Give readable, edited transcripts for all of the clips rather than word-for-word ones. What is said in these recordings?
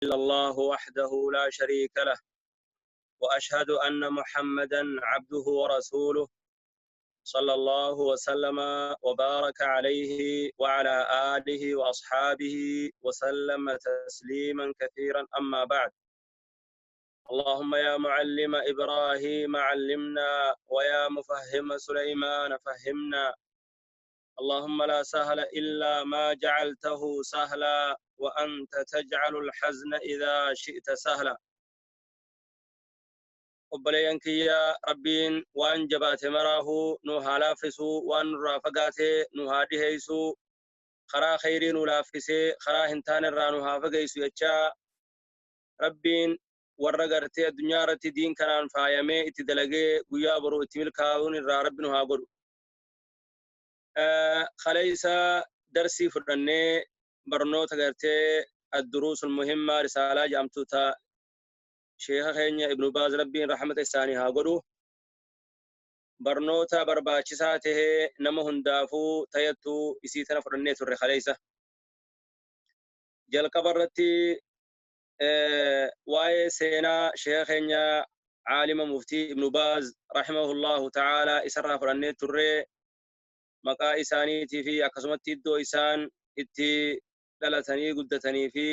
إلا الله وحده لا شريك له، وأشهد أن محمدا عبده ورسوله صلى الله وسلم وبارك عليه وعلى آله وأصحابه وسلم تسليما كثيرا. أما بعد، اللهم يا معلم إبراهيم علمنا، ويا مفهم سليمان فهمنا. اللهم لا سهل إلا ما جعلته سهلا، وأنت تجعل الحزن إذا شئت سهلا. Obboleeyyan kiyya, Rabbiin waan jabaate maraahuu nu haa laaffisuu, waan nurraa fagaate nu haa dhiheessuu, karaa khayrii nu laaffisee karaa hin taane irraa nu haa fageessu jechaa, Rabbiin warra gartee addunyaa irratti diin kanaan faayamee itti dalagee guyyaa boruu itti milkaa'uun irraa Rabbi nu haa godhu. Kaleessa darsii fudhannee barnoota gartee adduruusul muhimmaa risaalaa jedhamtu ta sheeka keenya Ibnu Baaz, Rabbiin rahmata isaanii haa godhu. Barnoota barbaachisaa tahee nama hundaafuu tayattuu isii tana fudhannee turre kaleessa. Jalqaba irratti waa'ee seenaa sheeka keenya caalima muftii Ibnu Baaz rahimahullahu ta'aalaa isarraa fudhannee turre, maqaa isaaniitii fi akkasumatti iddoo isaan itti dhalatanii guddatanii fi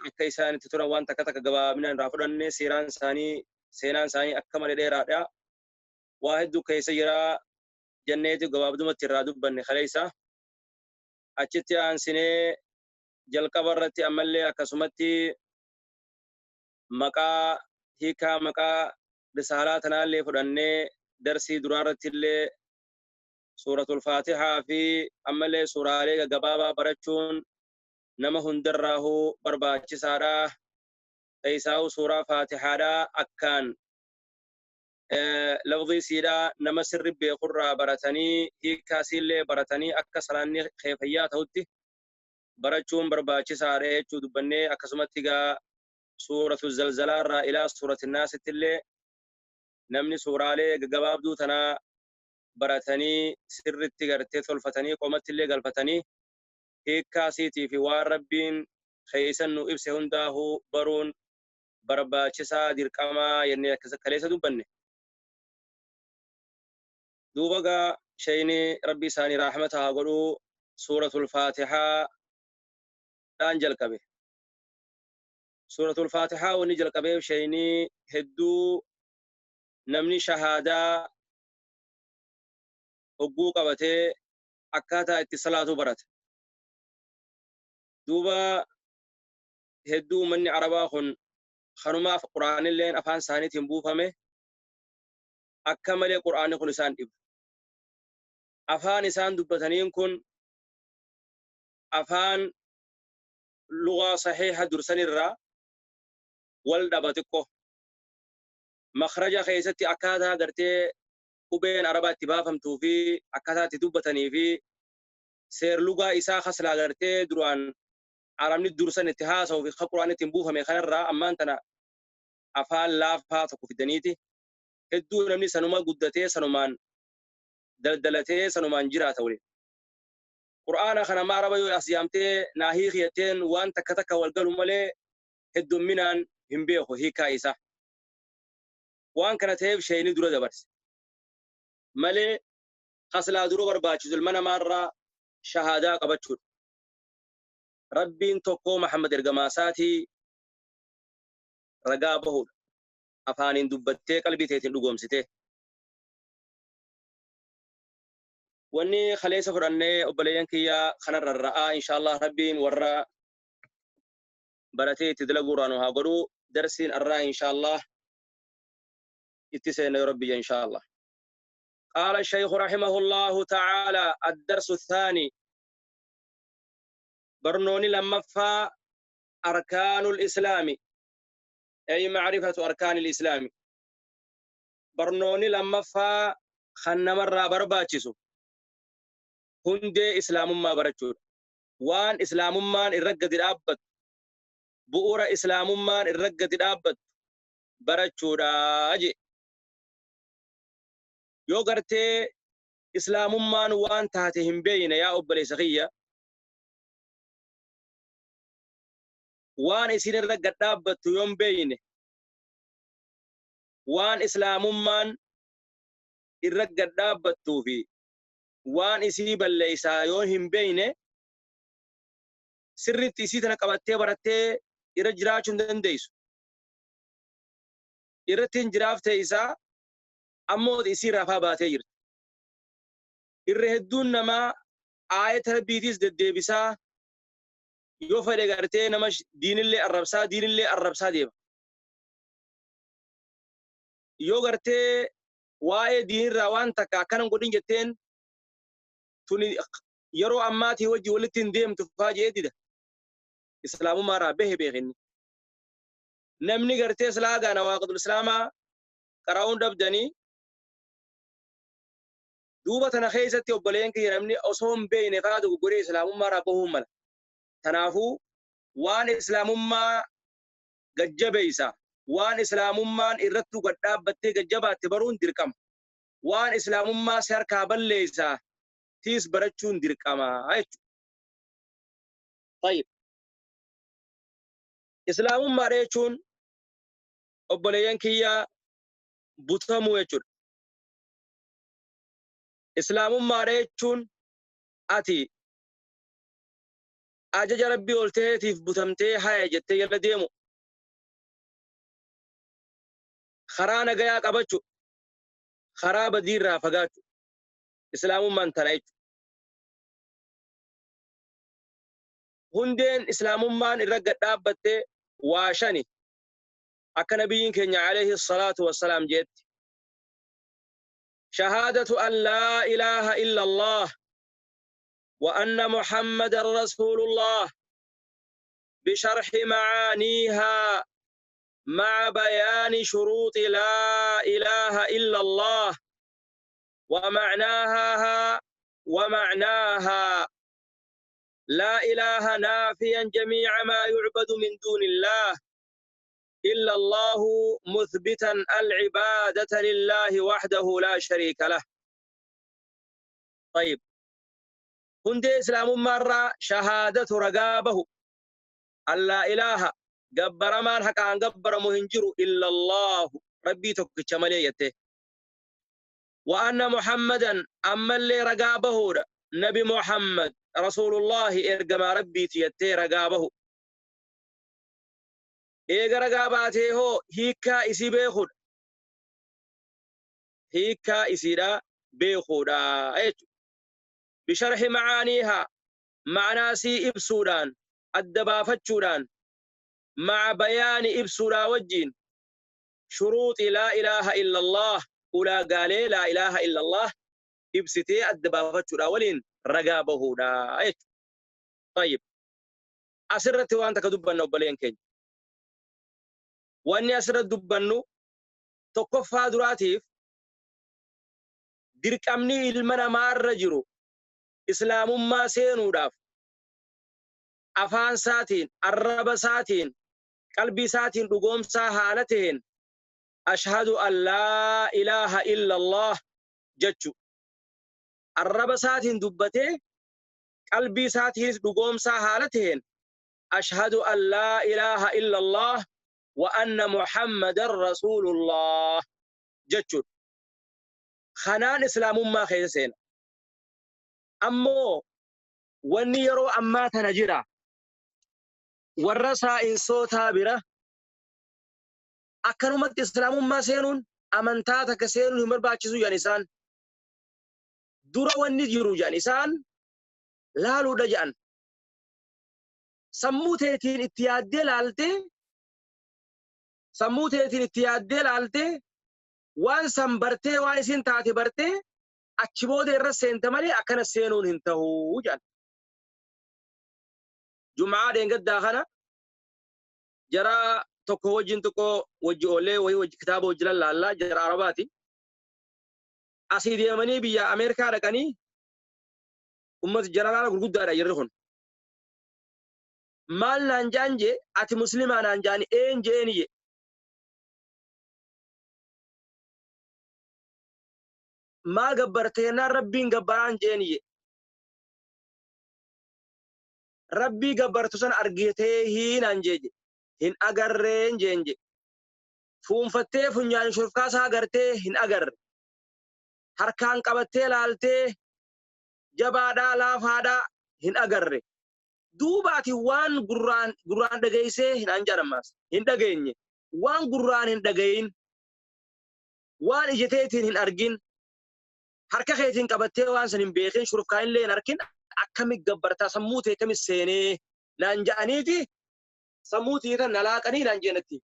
akka isaan itti turan waan takka takka gabaabinaan irraa fudhanne. Seeraan isaanii, seenaan isaanii akka malee dheeraadha. Waa hedduu keessa jira jenneeti gabaabdumatti irraa dubbanne kaleessa. Achitti aansinee jalqaba irratti ammallee akkasumatti maqaa, hiikaa maqaa risaalaa tanaallee fudhannee, darsii duraa irratti illee suuratul Faatihaa fi ammallee suuraalee gaggabaabaa barachuun nama hundarraahuu barbaachisaadha. Keessaa'u suuraa Faatihaadha akkaan lafzii siidhaa nama sirri beekurraa baratanii, hiikaa siillee baratanii, akka salaanni keefayyaa ta'utti barachuun barbaachisaadha jechuu dubbannee, akkasumatti gaa suuratu Zalzalaarraa ilaa suurati Naasitti illee namni suuraalee gaggabaabduu tanaa baratanii, sirritti gartee tolfatanii, qomatti illee galfatanii, hiikkaa siitii fi waan Rabbiin keeysan nu ibse hundaahuu baruun barbaachisaa dirqamaa jennee akka kaleessa dubbanne. Duuba gaa sheeyni, Rabbi isaanii rahmata haa godhuu, suuratul Faatihaa dhaan jalqabe. Suuratul Faatihaa wanni jalqabeef, sheeyni hedduu namni shahaadaa hogguu qabatee akkaataa itti salaatu barata. Duuba hedduu uummanni Arabaa kun kanumaaf Quraanilleen afaan isaaniitiin buufame, akka malee Quraanni kun isaan dhiba. Afaan isaan dubbataniin kun afaan lugaa sahiha dursanirraa wal dhaba xiqqoo. Makhraja keessatti akkaataa gartee qubeen Arabaa itti baafamtuu fi akkaataa itti dubbatanii fi seer lugaa isaa kaslaa gartee duraan Arabni dursan itti haasa'uu fi ka Quraanni ittiin buufame kanarraa ammaan tana afaan laafaa tokko fidaniiti, hedduu namni sanuma guddatee, sanumaan daldalatee, sanumaan jiraata waliin. Qur'aana kana ma Araba yoo as yaamtee naa hiiki jetteen, waan takka takka wal galu malee heddumminaan hin beeku hiikaa isaa. Waan kana ta'eef sheeyni dura dabarse. Malee kaslaa dura barbaachisu ilma namaarraa shahaadaa qabachuudha. Rabbiin tokko, Muhammad ergamaa isaatii ragaa bahuudha. Afaaniin dubbattee, qalbii teetiin dhugoomsitee. Wanni kaleessa fudhannee, obboleeyyan kiyyaa, kanarra ra'aa. Inshaallah Rabbiin warra baratee itti dalaguurraa nu haa godhu. Darsiin arraa inshaallah itti seenna yoo Rabbi inshaallah. قال الشيخ رحمه الله تعالى: الدرس الثاني، barnoonni lammaffaa، أركان الإسلام، أي معرفة أركان الإسلام. Barnoonni lammaffaa kan namarraa barbaachisu hundee islaamummaa barachuudha. Waan islaamummaan irra gadi dhaabbattu, bu'uura islaamummaan irra gadi dhaabbattu barachuudha je. Yoo gartee islaamummaan waan taate hin beeyne, yaa obboleessa kiyya, Waan isin irra gad dhaabbattu yoon beeyne, waan islaamummaan irra gad dhaabbattuu fi waan isii balleeysaa yoo hin beeyne, sirritti isii tana qabattee barattee irra jiraachuu hin dandeeysu. Irratti hin jiraaftee isaa ammoo isii rafaa baatee jirti. Irra hedduun namaa aayata rabbiitiis deddeebisaa yoo fedhe gartee nama diinillee arrabsaa diinillee arrabsaa deema. Yoo gartee waa'ee diinirraa waan takka akkana hin godhin jetteen tuni yeroo ammaatii wajji walitti hin deemtu faa jedhee dida. Islaamummaa irraa bahe beekinni. Namni gartee silaa gaana waaqatul islaamaa qara'uun dhabdanii duuba tana keessatti obboleen kiyya namni osoo hin beekne faa dogoggoree islaamummaa irraa bahuun mala. Tanaafuu waan islaamummaa gajjabeessa, waan islaamummaan irrattuu gad dhaabbattee gajjabaatte baruun dirqama. Waan islaamummaa si harkaa balleessa tiis barachuun dirqama jechuudha. Tayyib. Islaamummaadha jechuun obboleeyyan kiyya butamuu jechuudha. Islaamummaadha jechuun ati ajaja rabbii ol ta'eetiif butamtee haya jettee jala deemu. Karaa nagayaa qabachu, karaa badiirraa fagaachu. Islaamummaan tana jechuudha. Hundeen islaamummaan irra gad dhaabbatte waa shani. Akka nabiyyiin keenya alayhi salaatu wassalaam jeetti. Shahaadatu an laa ilaaha illa Allah wa anna Muhammadan rasuulullah bisharhi macaaniihaa مع بيان شروط لا إله إلا الله ومعناها ومعناها لا إله نافيا جميع ما يعبد من دون الله إلا الله مثبتا العبادة لله وحده لا شريك له. طيب هندي إسلام مرة شهادة رقابه أن لا إله جبر مان حق عن جبر مهنجر إلا الله ربي تكتش مليته وأن محمدا أما اللي رقابه نبي محمد رسول الله إرجم ربي تيتي رقابه إيجا رقاباته هو هيكا إسي بيخود هيكا إسيرا بيخود بشرح معانيها معنى سي إبسودان الدبافتشودان مع بيان إبسودا وجين شروط لا إله إلا الله أولا قالي لا إله إلا الله إبستي الدبافتشودا ولين رقابه دا. طيب أسرت وأنت كدبنا وبلين كين وأني أسرت دبنو تقفى دراتيف dirqamni ilma namaarra jiru islaamummaa seenuudhaaf afaan isaatiin arraba isaatiin qalbii isaatiin dhugoomsaa haala ta'een ashhadu an laa ilaaha illa Allah jechu arraba isaatiin dubbatee qalbii isaatiinis dhugoomsaa haala ta'een ashhadu an laa ilaaha illa Allah wa anna Muhammadan rasuulullah jechu kanaan islaamummaa keessa seena. Ammoo wanni yeroo ammaa tana jira warra saa'insootaa bira akkanumatti islaamummaa seenuun amantaa takka seenuun hin barbaachisu jedhan isaan. Dura wanni jiru jedhan isaan laaluudha jedhan. Sammuu teetiin itti yaaddee laaltee sammuu teetiin itti yaaddee laaltee waan san bartee waan isin taate bartee achi booda irra seente malee akkana seenuun hin ta'uu jedhan. Jumaa dheengaddaa kana jara tokko wajjin tokko wajji oollee wayii wajji kitaaba wajji lallaallaa jara Arabaati. Asii deemanii biyya Ameerikaa dhaqanii ummata jeneraala gurguddaadha jarri kun. Maal naan jaan jee ati muslimaa naan jaani een jeeni jee. Maal gabbartee naan rabbiin gabbaraan jeeni jee. Rabbii gabbartu san argitee hiinaan jeeje hin agarreen jeen je. Fuunfattee funyaan shurfkaasaa agartee hin agarre. Harkaan qabattee laaltee jabaadhaa laafaadhaa hin agarre. Duuba ati waan gurraan dhageessee hin anjarammaas hin dhageenye. Waan gurraan hin dhagayin, waan ija teetiin hin argin, harka keetiin qabattee waan san hin beekin, shurfkaan illee hin arkin, akkami gabbartaa sammuu tee kami seenee naan ja'aniiti sammuu tiitan na laaqanii naan jeenatti.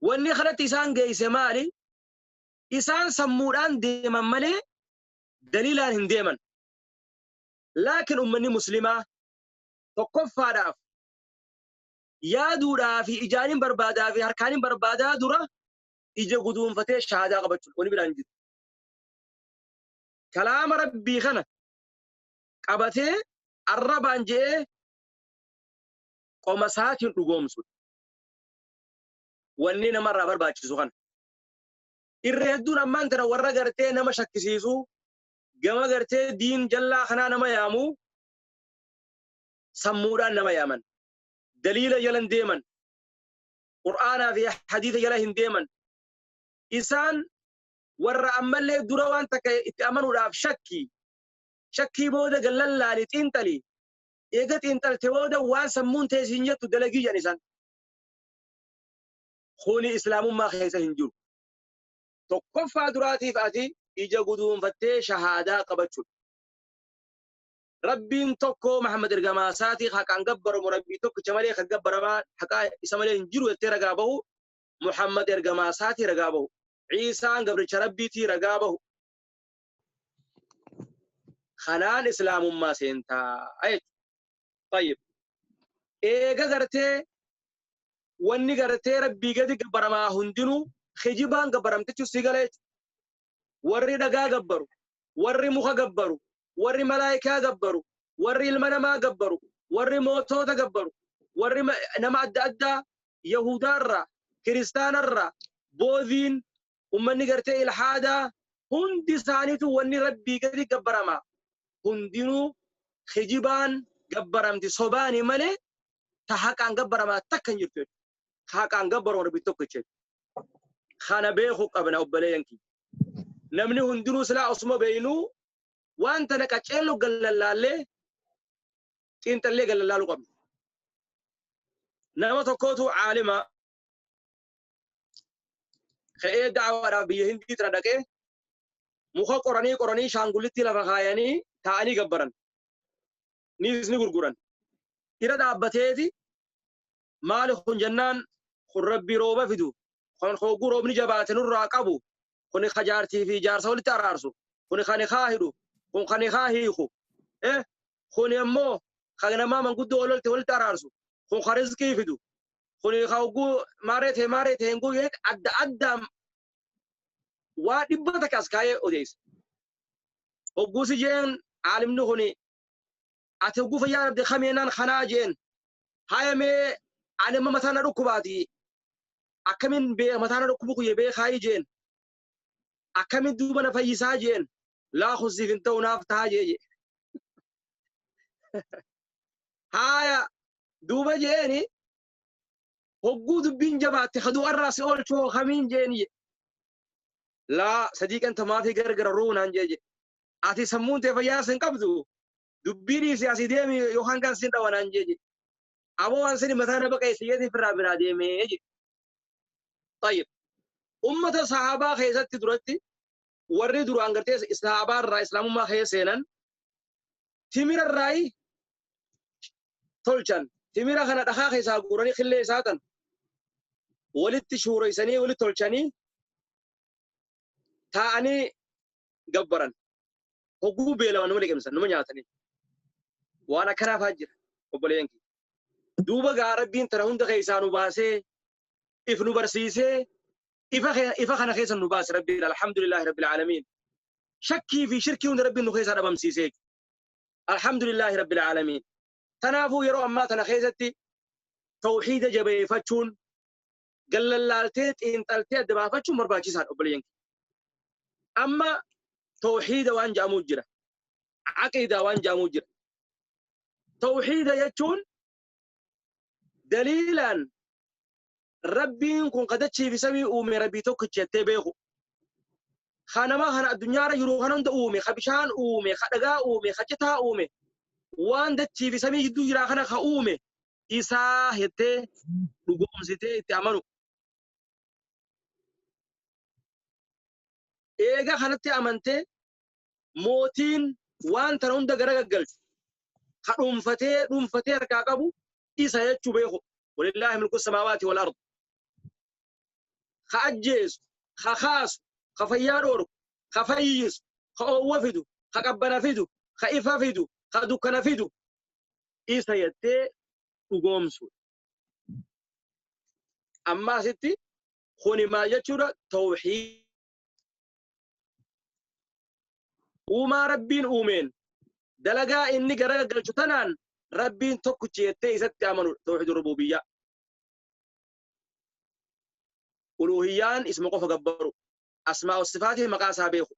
Wanni kanatti isaan geesse maali? Isaan sammuudhaan deeman malee daliilaan hin deeman. Laakiin ummanni muslimaa tokkoffaadhaaf yaaduudhaa fi ijaaniin barbaadaa fi harkaaniin barbaadaa dura ija guduunfatee shahaadaa qabachuudha. Wani biraan jiru. Kalaama Rabbii kana qabatee arrabaan je'ee qoma isaatiin dhugoomsudha. Wanni namarraa barbaachisu kana. Irra hedduun ammaan tana warra gartee nama shakkisiisu gama gartee diin jallaa kanaa nama yaamu sammuudhaan nama yaaman. Daliila jala hin deeman. Qur'aanaa fi hadiisa jala hin deeman. Isaan warra ammallee dura waan takka itti amanuudhaaf shakkii. Shakkii booda gallallaali xiinxali. Eega xiinxalte booda waan sammuun teessiin jettu dalagii jedhan isaan. Kuni islaamummaa keessa hin jiru. Tokkoffaa duraatiif ati ija guduunfattee shahaadaa qabachuudha. Rabbiin tokko Muhammad ergamaa isaatii haqaan gabbaramu Rabbii tokkicha malee kan gabbaramaa haqaa isa malee hin jiru jettee ragaa bahu Muhammad ergamaa isaatii ragaa bahu. Ciisaan gabricha Rabbiitii ragaa bahu. Kanaan islaamummaa seentaa jechuudha. Tayyib. Eega gartee wanni gartee Rabbii gadi gabbaramaa hundinuu kijibaan gabbaramtichu si gala jechuudha. Warri dhagaa gabbaru, warri muka gabbaru, warri malaayikaa gabbaru, warri ilma namaa gabbaru, warri mootota gabbaru, warri nama adda addaa Yahudaarraa, Kiristaanarraa, Boodhiin, ummanni gartee ilhaadaa hundi isaaniitu wanni Rabbii gadi gabbaramaa. Hundinuu kijibaan gabbaramti sobaani malee ta haqaan gabbaramaa takka hin jirtu jechuudha. Haqaan gabbaramu Rabbi tokkicha jechuudha. Kana beekuu qabna obboleeyyan kiyya. Namni hundinuu silaa osuma beeynuu waan tana qaceellu gallallaallee xiinxallee gallallaaluu qabna. Nama tokkootu caalima ka'ee da'awaadhaaf biyya Hindii tana dhaqee muka qoranii qoranii shaangullitti lafa kaayanii taa'anii gabbaran. Niis ni gurguran. Irra dhaabbateeti maali kun jennaan kun Rabbii rooba fidu kun hogguu roobni jabaate nurraa qabu kun kajaartii fi jaarsa walitti araarsu kun kan haa hidhu kun kan haa hiiku kun ammoo kan namaa manguddoo walitti walitti araarsu kun kan rizqii fidu kun ka hogguu maaree ta'e maaree ta'e hin guyyee adda addaan waa dhibba takka as kaayee odeessa. Hogguu si jeen aalimni kun ati hogguu fayyaa dhabde kameenaan kanaa jeen haaya mee ani amma mataa na dhukkubaati akkamiin mataa na dhukkubu kuyye beekaayii jeen akkamiin duuba na fayyisaa jeen laa kun siif hin ta'u naaf ta'a jee jee. Haaya duuba jeeni hogguu dubbiin jabaatte kaduu arraa si oolchoo kamiin jeeni je. Laa sadiiqan tamaafii gargara ruunaan jee je. Ati sammuun tee fayyaa sin qabdu dubbii dhiisi asii deemi yookaan kan sin dhawanaan jee je. Aboo waan sini mataa na baqeesse jeetiin firraa biraa deemee je. Tayyib. Ummata sahaabaa keessatti duratti warri duraan gartee sahaabaa irraa islaamummaa keessa seenan timira irraayi tolchan. Timira kana dhakaa keessaa guuranii qillee isaa tan walitti shuureessanii walitti tolchanii taa'anii gabbaran. Hogguu beelawan nama liqimsan nama nyaatanii. Waan akkanaa fa'aa jira obboleeyyan kiyya. Duuba gaa Rabbiin tana hunda keessaa nu baasee if nu barsiisee ifa kana keessa nu baase Rabbiin alhamdulillahi rabbil aalamiin. Shakkii fi shirkii hunda Rabbiin nu keessaa dhabamsiisee. Alhamdulillahi rabbil aalamiin. Kanaafuu yeroo ammaa tana keessatti tawhiida jabeeffachuun gallallaaltee xiinxaltee adda baafachuun barbaachisaadha obboleeyyan kiyya. Amma tawhiida waan jedhamu jira. Aqiidaa waan jedhamu jira. Tawhiida jechuun daliilaan Rabbiin kun ka dachii fi samii uume Rabbii tokkicha jettee beeku. Ka nama kana addunyaarra jiru kana hunda uume, ka bishaan uume, ka dhagaa uume, ka citaa uume, waan dachii fi samii jidduu jiraa kana ka uume isaa jettee dhugoomsitee itti amanu. Eega kanatti amantee mootiin waan tana hunda gara gaggalchu ka dhuunfatee dhuunfatee harkaa qabu isa jechuu beeku. Walillaahi mulku samaawaati wal ard. Ka ajjeesu, ka kaasu, ka fayyaa dhoorku, ka fayyisu, ka oowwa fidu, ka qabbana fidu, ka ifa fidu, ka dukkana fidu isa jettee dhugoomsuudha. Amma asitti kuni maal jechuudha? Tawhiid. Uumaa Rabbiin uumeen dalagaa inni gara gaggalchu tanaan Rabbiin tokkichi jettee isatti amanuudha. Tawhiid rububiyyaa. Uluhiyyaan isuma qofa gabbaru. Asmaa'u sifaatii maqaa isaa beeku.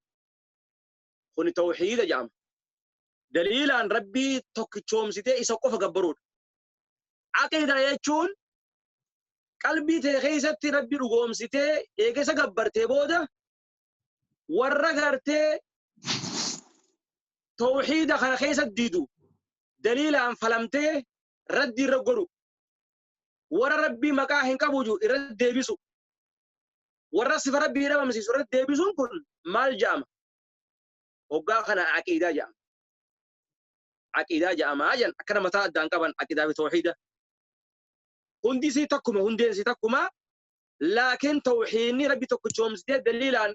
Kuni tawhiida jedhama. Daliilaan Rabbii tokkichoomsitee isa qofa gabbaruudha. Aqiidaa jechuun qalbii tee keessatti Rabbi dhugoomsitee eega isa gabbartee booda warra gartee tawhiida kana keessa didu daliilaan falamtee raddi irra godhu. Warra Rabbii maqaa hin qabu jiru irra deebisu. Warra sifa Rabbii dhabamsiisu irra deebisuun kun maal jedhama? Hoggaa kana aqiidaa jedhama. Aqiidaa jedhama jedhan akkana mataa addaan qaban aqiidaa fi tawhiida. Hundi isii takkuma, hundeen isii takkuma, laakiin tawhiidni Rabbi tokkichoomsitee daliilaan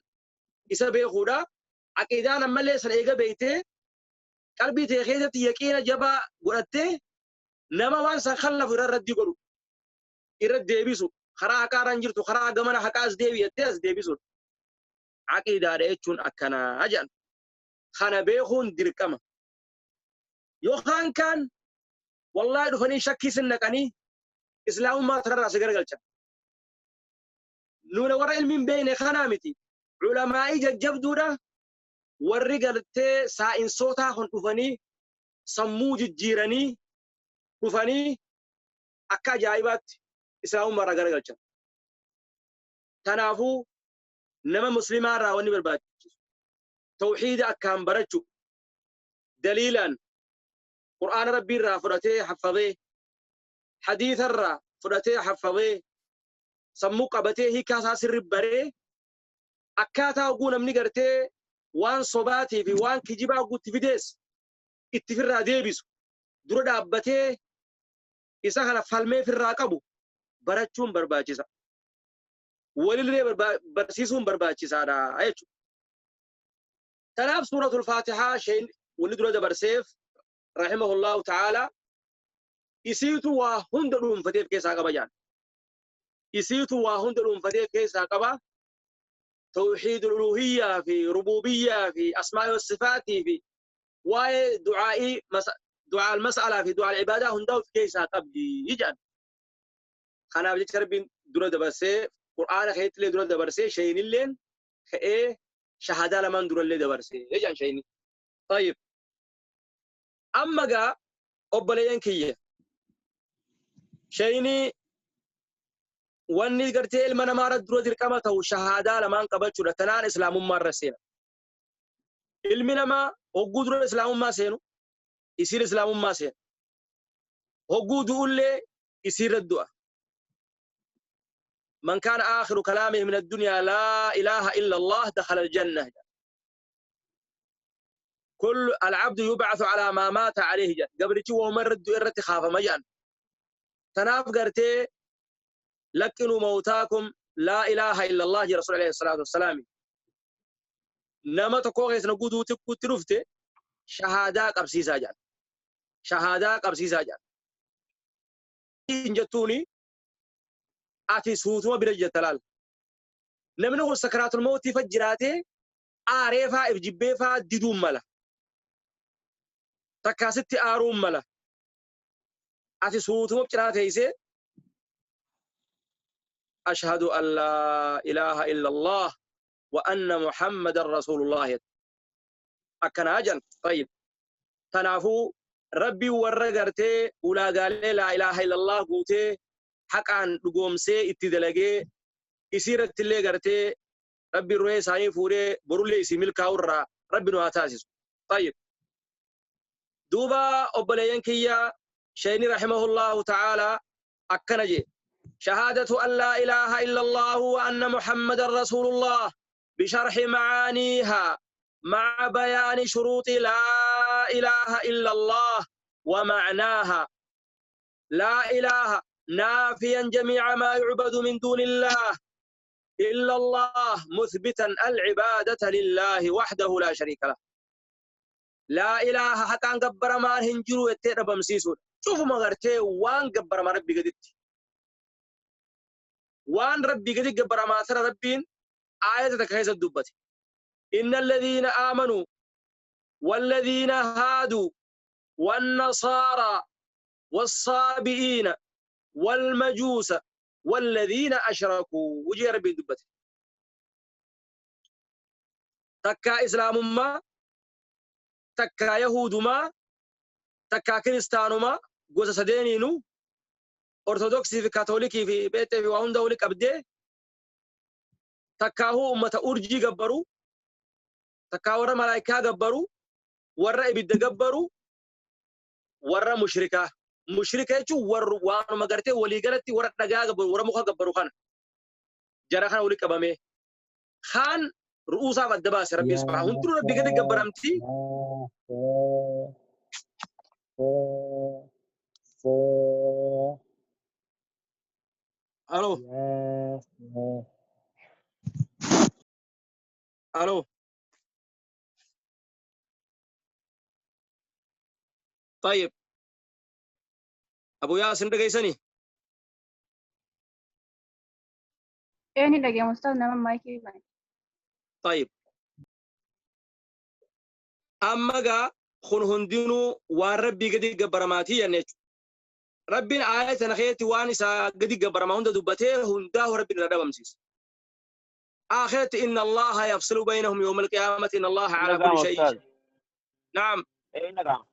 isa beekuudha. Aqiidaan ammallee sana eega beektee qalbii tee keessatti yaqiina jabaa godhattee nama waan san kallafu irra raddii godhu, irra deebisu, karaa haqaa irra hin jirtu, karaa gamana haqaa as deebi jettee as deebisuudha. Aqiidaadha jechuun akkanaa jedhan. Kana beekuun dirqama. Yookaan kaan wallaahi dhufanii shakkii sin naqanii islaamummaa tanarraa si garagalchan. Nuuna warra ilmi hin beekne kanaa miti. Ulamaa'ii jajjabduudha warri gartee saayinsootaa kun dhufanii sammuu jijjiiranii dhufanii akka ajaa'ibaatti islaamummaa irraa garagalchan. Kanaafuu nama muslimaa irraa wanni barbaachisu tawhiida akkaan barachuu, daliilaan Qur'aana Rabbii irraa fudhatee haffazee, hadiisa irraa fudhatee haffazee, sammuu qabatee hiikaa isaa sirri baree, akkaataa oguu namni gartee waan sobaatii fi waan kijibaa oguu itti fidees itti firraa deebisu dura dhaabbatee isa kana falmee firraa qabu barachuun barbaachisa. Walillee barsiisuun barbaachisaadha jechuudha. Kanaaf suuratul Faatihaa isheen wanni dura dabarseef rahimahullahu ta'ala isiitu waa hunda dhuunfateef keessaa qaba jaan. Isiitu waa hunda dhuunfateef keessaa qaba. Tawhiidul uluhiyyaa fi rububiyyaa fi asmaa'i wa sifaatii fi waa'ee du'aa'ii du'aal mas'alaa fi du'aal ibaadaa hundaa of keessaa qabdi jaan. Kanaaf jecha Rabbiin dura dabarsee Qur'aana keessatti illee dura dabarsee shayinilleen ka'ee shahadaa lamaan durallee dabarsee jedhan shayini. Tayyib. Amma gaa obboleeyyan kiyya shayinii wanni gartee ilma namaa irra dura dirqama ta'u shahaadaa lamaan qabachuudha. Tanaan islaamummaa irra seena. Ilmi namaa hogguu dura islaamummaa seenu isiin islaamummaa seena. Hogguu du'ullee isiirra du'a. Man kaana aakhiru kalaamihi min addunyaa laa ilaaha illa Allah dakhala aljanna. Kullu al'abdu yub'athu alaa maa maata alayhi jedha. Gabrichi wahuma irra du'e irratti kaafama jedhan. Tanaaf gartee laqqinuu mawtaakum laa ilaaha illa Allah jedha Rasuul alayhi salaatu wassalaami. Nama tokkoo keessa hogguu duuti itti dhufte shahaadaa qabsiisaa jedhan. Shahaadaa qabsiisaa jedhan. Hin jettuuni ati suutuma bira jetta laal. Namni kun sakaraatul mawtii fa jiraatee aaree faa if jibbee faa diduun mala. Takkaa sitti aaruun mala. Ati suutuma cinaa teessee ashhadu an laa ilaaha illallah wa anna muhammadan rasuulullah jette. Akkanaa jedhan. Tayyib. Tanaafuu Rabbiin warra gartee ulaagaalee laa ilaaha illallah guutee haqaan dhugoomsee itti dalagee isii irrattillee gartee Rabbiin ruhee isaanii fuudhee borullee isii milkaa'urraa Rabbi nu haa taasisu. Tayyib. Duuba obboleeyyan kiyya, sheeyni rahimahullahu ta'ala akkana jee: shahaadatu an laa ilaaha illallahu wa anna muhammadan rasuulullah bisharhi macaaniihaa maca bayaani shuruuxi laa ilaaha illallah wa macnaaha. Laa ilaaha naafiyan jamiica maa yucbadu min duunillah illa Allah, muthbitan alcibaadata lillaahi waxdahu laa shariika lah. Laa ilaaha, haqaan gabbaramaan hin jiru jettee dhabamsiisuudha. Cufuma gartee waan gabbarama Rabbii gaditti. Waan Rabbii gadi gabbaramaa tana Rabbiin aayata takka keessatti dubbate. Inna alladhiina aamanuu walladhiina haaduu wannasaaraa wassaabi'iina walmajuusa walladhiina ashrakuu jee Rabbiin dubbate. Takkaa islaamummaa, takkaa yahudumaa, takkaa kiristaanumaa, gosa sadeeniinuu ortodoksii fi kaatoolikii fi pheexee fi waa hunda wali qabdee, takkaahuu ummata urjii gabbaru, takkaa warra malaayikaa gabbaru, warra ibidda gabbaru, warra mushrikaa. Mushrika jechuun warra waanuma gartee waliigalatti warra dhagaa gabbaru, warra muka gabbaru kana. Jara kana wali qabamee. Kaan ru'uusaaf adda baase Rabbiin subhaanahu. Hundinuu Rabbii gadi gabbaramti. Alo. Alo. Tayyib. Abu Yaasin, dhageessanii? Ee, ni dhaga'ama ustaaz, nama maayikii bane. Tayyib. Amma gaa kun hundinuu waan Rabbii gadi gabbaramaatii jenne jechuudha. Rabbiin aayata tana keessatti waan isaa gadi gabbaramaa hunda dubbatee hundaa'u Rabbiin irra dhabamsiisa. Akhiratti inna Allaha yafsilu baynahum yawmal qiyaamati, inna Allaha ala kulli Dhaga'ama shay'in. ustaaz. Naam. Ee, dhaga'ama.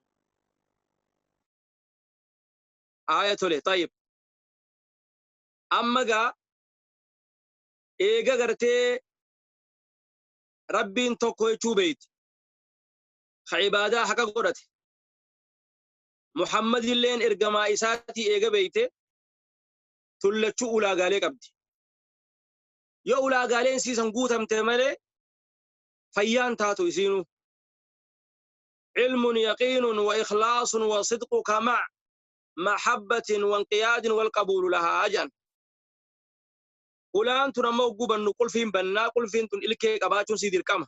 Aaya tole. Tayyib. Amma gaa eega gartee Rabbiin tokko jechuu beeyti. Ka ibaadaa haqa godhate. Muhammad illeen ergamaa isaatii eega beeyte, tullachuu ulaagaalee qabdi. Yoo ulaagaaleen siisan guutamte malee fayyaan taatu isiinuu. Ilmun yaqiinun wa ikhlaasun wa sidquka mac mahabbatin wa inqiyaadin wal qabuulu lahaa jedhan. Ulaan tun ammoo hogguu bannu qulfiin bannaa, qulfiin tun ilkee qabaachuun sii dirqama.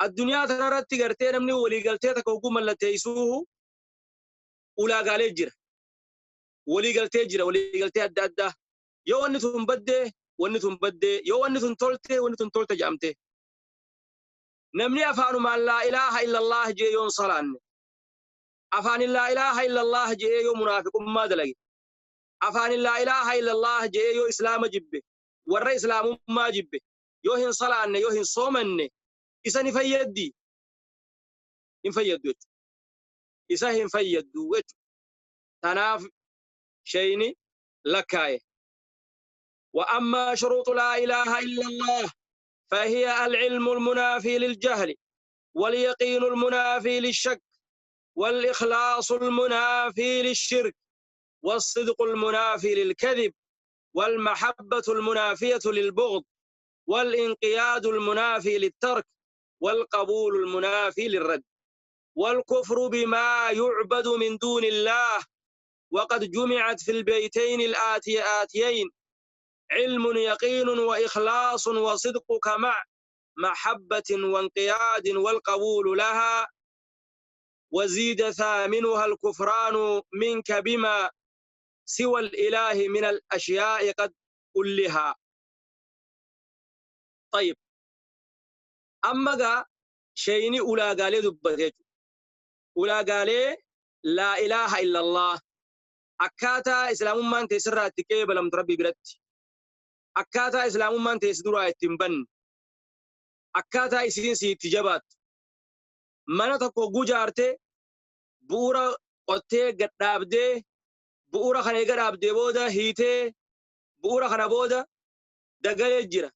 Addunyaa tanarratti gartee namni waliigaltee takka hogguu mallatteessuuhu ulaagaalee jira. Waliigaltee jira, waliigaltee adda addaa. Yoo wanni tun baddee, wanni tun baddee, yoo wanni tun tolte, wanni tun tolte jedhamte. Namni afaanumaan laa ilaaha illallah jee yoon salaanne, afaanin laa ilaaha illallah jee yoo munaafiqummaa dalage, afaanin laa ilaaha illallah jee yoo islaama jibbe, warra islaamummaa jibbe, yoo hin salaanne, yoo hin soomanne, isa ni fayyaddi? Hin fayyaddu jechuudha. Isa hin fayyaddu jechuudha. Tanaaf shayni lakkaaye. وأما شروط لا إله إلا الله فهي العلم المنافي للجهل، واليقين المنافي للشك، والإخلاص المنافي للشرك، والصدق المنافي للكذب، والمحبة المنافية للبغض، والانقياد المنافي للترك، والقبول المنافي للرد، والكفر بما يعبد من دون الله. وقد جمعت في البيتين الآتيين: علم يقين وإخلاص وصدقك مع محبة وانقياد والقبول لها، وزيد ثامنها الكفران منك بما سوى الإله من الأشياء قد كلها. طيب، أما قا شيني أولا قالي دبتيج أولا قالي لا إله إلا الله، akkaataa islaamummaan teessirraa itti qeebalamtu Rabbi biratti, akkaataa islaamummaan teessi duraa itti hin banne, akkaataa isiin si itti jabaattu, mana tokko hogguu jaarte. Bu'uura qottee gad dhaabdee, bu'uura kana eega dhaabdee booda hiitee, bu'uura kana booda dagalee jira.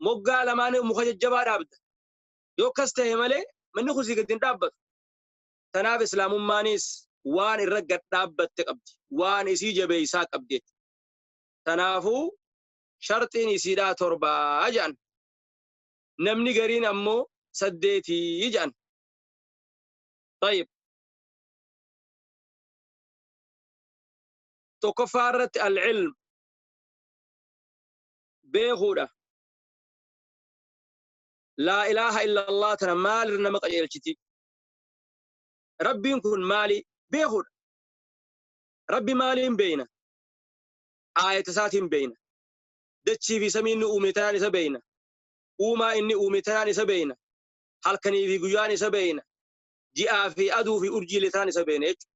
Moggaa lamaanii muka jajjabaa dhaabda. Yoo akkas ta'e malee manni kun sii gadi hin dhaabbatu. Tanaaf Islaamummaanis waan irra gad dhaabbatte qabdi. Waan isii jabeeysaa qabdi jechuudha. Tanaafuu sharxiin isiidhaa torbaa jedhan. Namni gariin ammoo saddeetii jedhan. Tayyib. Tokkoffaa irratti al-ilm beekuudha. Laa ilaaha illallah tana maalirra nama qajeelchiti? Rabbiin kun maali? Beekuudha. Rabbi maaliin beeyna? Aayata isaatiin beeyna. Dachii fi samii inni uume tanaan isa beeyna. Uumaa inni uume tanaan isa beeyna. Halkanii fi guyyaan isa beeyna. Ji'aa fi aduu fi urjiilee tanaan isa beeyna jechuudha.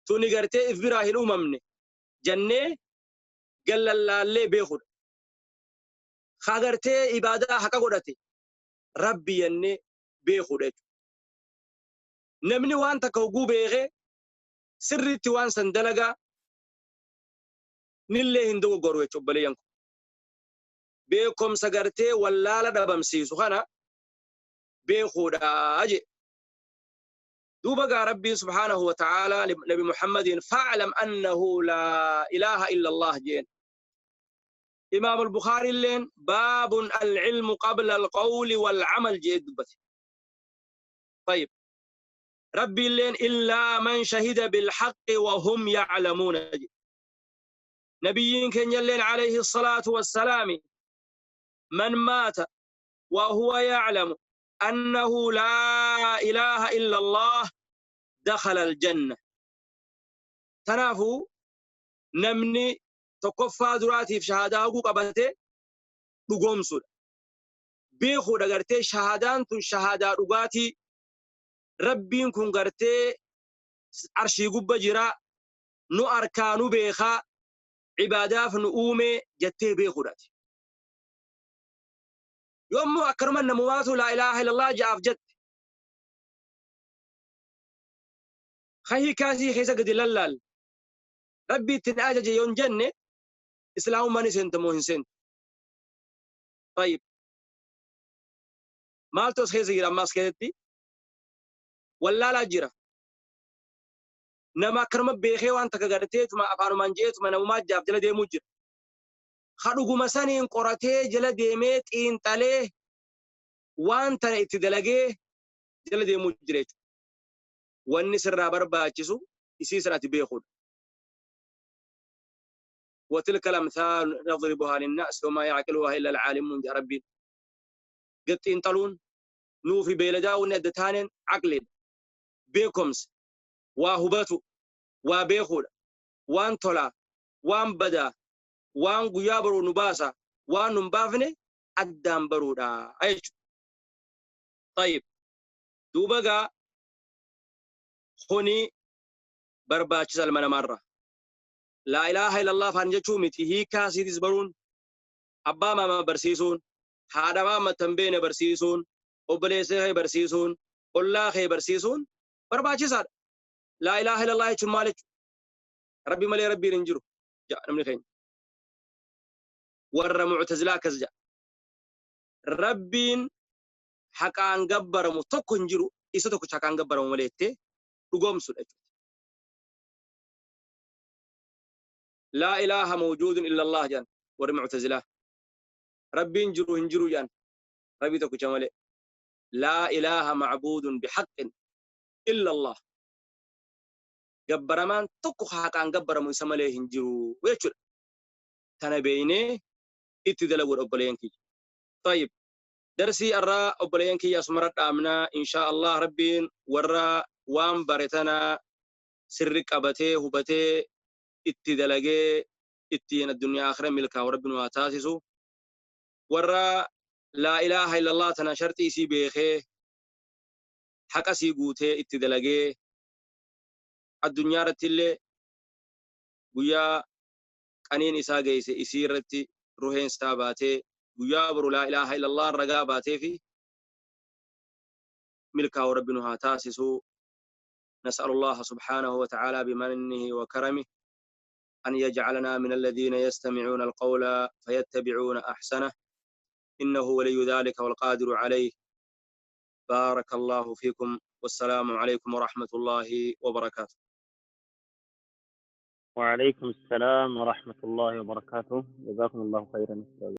Tuni gartee if biraa hin uumamne jannee gallallaallee beekuudha. Ka gartee ibaadaa haqa godhate Rabbi jennee beekuudha jechuudha. Namni waan takka hogguu beekee sirriitti waan san dalagaa nillee hin dogoggoru jechuudha obboleeyyan koo. Beekumsa gartee wallaala dhabamsiisu kana beekuudha jedhe. Duuba gaa Rabbiin subhaanahu wa ta'aalaa Nabi Muhammadiin fa'lam annahu laa ilaaha illallah jeen. Imaam al-Bukhaari illeen baabun al-ilmu qabla al-qawli wal-amal jee dubbate. Tayyib. Rabbi illeen illaa man shahida bil-haqqi wa hum ya'lamuuna jedhe. Nabiyyiin keenya illeen alayhi salaatu wassalaami man maata wa huwa ya'lamu annahu laa ilaaha illa Allah dakhala al-janna. Tanaafuu namni tokkoffaa duraatiif shahaadaa hoguu qabate dhugoomsuudha. Beekuudha gartee shahaadaan tun shahaadaa dhugaatii. Rabbiin kun gartee arshii gubba jira, nu arkaa nu beekaa, ibaadaaf nu uume jettee beekuudhaati. Yommuu akkanuma namumaatu laa ilaaha illallah ja'aaf jette. Ka hiikaasii keessa gadi lallaal. Rabbi ittiin ajaje yoon jenne Islaamummaa ni seenta moo hin seentu? Tayyib. Maaltu as keessa jira amma as keessatti? Wallaalaa jira. Nama akkanuma beekee waan takka garteetuma afaanumaan jeetuma namumaa jaaf jala deemuu jira. Ka dhuguma saniin qoratee jala deemee xiinxalee waan tana itti dalagee jala deemuu jira jechuudha. Wanni sirraa barbaachisu isii san ati beekuudha. وتلك الأمثال نضربها للناس وما يعقلها إلا العالمون جاء ربي. قد xiinxaluun nuufi beeladaa wanni adda taaneen aqliidha. Beekumsa waa hubatu waa beekuudha. Waan tolaa waan badaa waan guyyaa baruu nu baasa waan nu hin baafne addaan baruudha jechuudha. Tayyib. Duuba gaa kuni barbaachisa ilma namaarra. Laa ilaaha illallah afaan jechuu miti hiikaa isiitis baruun abbaa maamaa barsiisuun haadha maama tan beene barsiisuun obboleessa kee barsiisuun ollaa kee barsiisuun barbaachisaadha. Laa ilaaha illallah jechuun maal jechuudha? Rabbi malee rabbiin hin jiru jedha namni keenya. Warra mu'tazilaa akkas jedha. Rabbiin haqaan gabbaramu tokko hin jiru isa tokkicha haqaan gabbaramu malee jettee dhugoomsuudha jechuudha. Laa ilaaha mawjuudun illallah jedhan warri mu'tazilaa. Rabbiin jiru hin jiru jedhan rabbii tokkicha malee. Laa ilaaha ma'buudun bihaqqin illallah. Gabbaramaan tokko haqaan gabbaramu isa malee hin jiru jechuudha. Tana beeynee itti dalaguudha obboleeyyan kiyya. Tayyib. Darsii arraa obboleeyyan kiyya asumarra dhaabnaa inshaa Allah Rabbiin warra waan bare tana sirri qabatee hubatee itti dalagee ittiin addunyaa akhira milkaa'u Rabbi nu haa taasisu. Warra laa ilaaha illallah tana sharxii isii beekee haqa isii guutee itti dalagee addunyaa irratti illee guyyaa qaniin isaa geesse isii irratti ruheen isaa baatee guyyaa boru laa ilaaha illallah ragaa baatee fi milkaa'u Rabbi nu haa taasisu. نسأل الله سبحانه وتعالى بمنه وكرمه أن يجعلنا من الذين يستمعون القول فيتبعون أحسنه، إنه ولي ذلك والقادر عليه. بارك الله فيكم، والسلام عليكم ورحمة الله وبركاته. وعليكم السلام ورحمة الله وبركاته. جزاكم الله خيرا أستاذ.